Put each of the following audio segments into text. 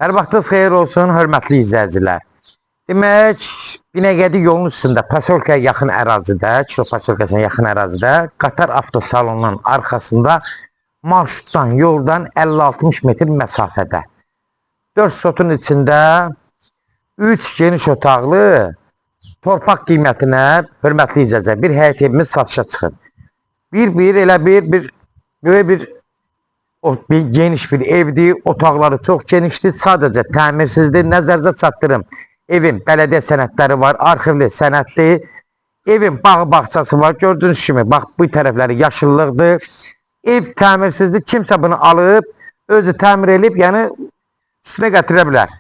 Hər vaxtınız xeyir olsun, hörmətli izləyicilər. Demək, Binəqədi yolun üstündə, Pasolkaya yaxın ərazidə, Kirov Pasolkasına yaxın ərazidə, Qatar avtosalonunun arxasında marşrutdan, yoldan 50-60 metr məsafədə. 4 sotun içində 3 geniş otaqlı torpaq qiymətinə, hörmətli izləyicilər, bir həyət evimiz satışa çıxır. Bir elə bir böyük bir o bir geniş bir evdir. Otaqları çox genişdir. Sadəcə təmirsizdir. Nəzərinizə çatdırım. Evin bələdiyyə sənədləri var, arxivli sənəddir. Evin bağı bağçası var. Gördüyünüz kimi bax bu tərəfləri yaşıllıqdır. Ev təmirsizdir. Kimsə bunu alıb özü təmir edib, yəni üstünə gətirə bilər.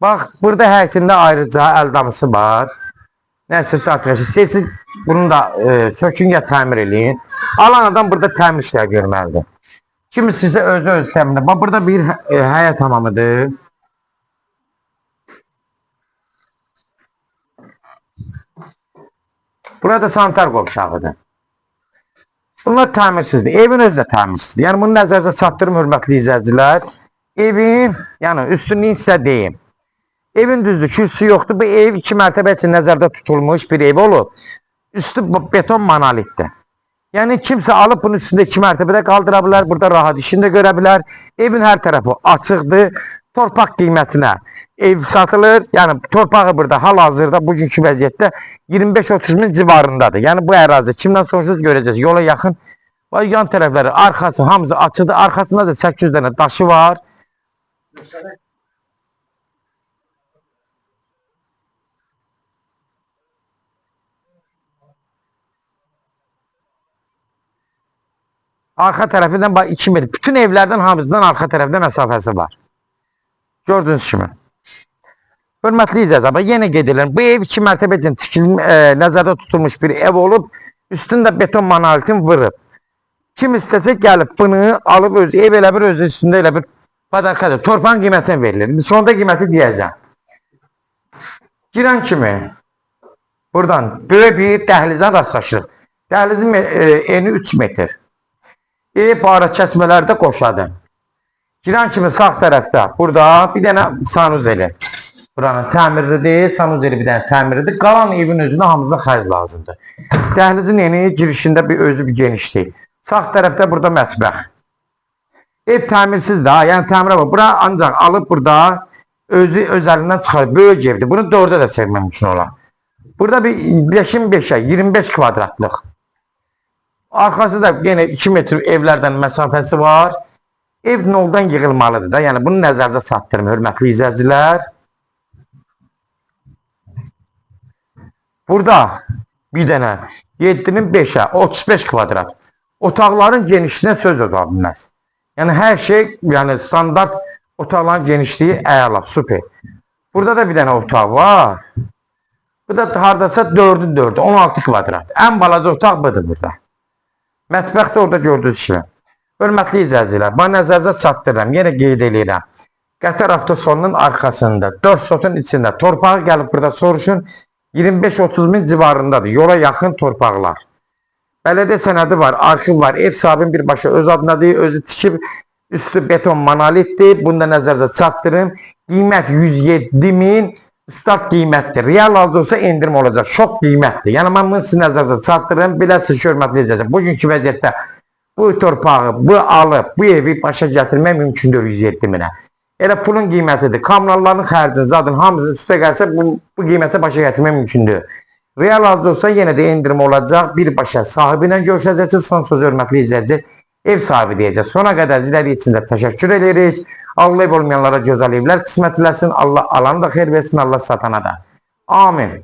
Bax burada həyətində ayrıca əldamısı var. Nəsə satmışıq. İstəyirsiniz bunu da sökün ya təmir eləyin. Alan adam burada təmir işləri görməlidir. Kimisi isə özü öz təmirlə. Bax burada bir həyət hamamıdır. Burada sanitar qovşağıdır. Bunlar təmirsizdir. Evin özü də təmirsizdir. Yəni bunu nəzərinizə çatdırım hörmətli izləyicilər. Evin, yəni üstünlüyünü sizə deyim. Evin düzdür, kürsüsü yoxdur. Bu ev iki mərtəbə üçün nəzərdə tutulmuş bir ev olub. Üstü beton monolitdir. Yəni kimsə alıb bunun üstündə iki mərtəbədə qaldıra bilər, burada rahat işini də görə bilər. Evin hər tərəfi açıqdır. Torpaq qiymətinə ev satılır. Yəni torpağı burada hal-hazırda bugünkü vəziyyətdə 25-30 min civarındadır. Yəni bu ərazi kimdən soruşursunuz görəcəksiniz. Yola yaxın. Bax yan tərəfləri, arxası hamısı açıqdır. Arxasında da 800 dənə daşı var. Arxa tərəfindən bax 2 metr. Bütün evlərdən hamısından arxa tərəfdə məsafəsi var. Gördüyünüz kimi. Hörmətli izləyicilər, bax yenə qeyd edirəm. Bu ev iki mərtəbə üçün nəzərdə tutulmuş bir ev olub. Üstündə beton monolitin vurub. Kim istəsə gəlib bunu alıb özü ev elə bir özü üstündə elə bir padarkadır. Torpağın qiymətinə verilir. Sonda qiyməti deyəcəm. Girən kimi buradan böyük bir dəhlizə rastlaşırıq. Dəhlizin eni 3 metr. Ev para kəsmələri də qoşadı. Girən kimi sağ tərəfdə burada bir dənə sanuzeli. Buranın təmiridir, sanuzeli bir dənə təmiridir. Qalan evin özünə hamısına xərc lazımdır. Dəhlizin eni girişində bir özü bir genişlik. Sağ tərəfdə burada mətbəx. Ev təmirsizdir ha, yəni təmirə bax. Bura ancaq alıb burada özü öz əlindən çıxar. Böyük evdir. Bunu 4-ə də çəkmək mümkün olar. Burada bir 5-in 5-ə 25 kvadratlıq. Arxası da yenə 2 metr evlərdən məsafəsi var. Ev noldan yığılmalıdır da. Yəni bunu nəzərinizə çatdırım hörmətli izləyicilər. Burada bir dənə 7-nin 5-ə 35 kvadrat. Otaqların genişliyinə söz ola bilməz. Yəni hər şey, yəni standart otaqların genişliyi əla, super. Burada da bir dənə otaq var. Bu da hardasa 4-ün 4-ü, 16 kvadrat. Ən balaca otaq budur burada. Mətbəx də orada gördüyünüz kimi. Hörmətli izləyicilər, bax nəzərinizə çatdırıram, yenə qeyd eləyirəm. Qatar avtosalonunun arxasında, 4 sotun içində torpağı gəlib burada soruşun, 25-30 min civarındadır. Yola yaxın torpaqlar. Bələdiyyə sənədi var, arxiv var. Ev sahibinin birbaşa öz adına deyil, özü tikib, üstü beton monolitdir. Bunu da nəzərinizə çatdırın. Qiymət 107 min start qiymətdir. Real alıcı olsa endirim olacaq. Çox qiymətdir. Yəni mən bunu sizin nəzərinizə çatdırım. Biləsiniz ki, hörmətli izləyicilər, bugünkü vəziyyətdə bu torpağı, bu alıb, bu evi başa gətirmək mümkündür 107 minə. Elə pulun qiymətidir. Kommunalların xərcini, zadın hamısını üstə gəlsə bu qiymətə başa gətirmək mümkündür. Real alıcı olsa yenə də endirim olacaq. Birbaşa sahibi ilə görüşəcəksiniz. Son söz hörmətli izləyicilər, ev sahibi deyəcək. Sona qədər izlədiyi üçün də təşəkkür edirik. Allah ev olmayanlara gözəl evlər qismət eləsin. Allah alanı da xeyir versin, Allah satana da. Amin.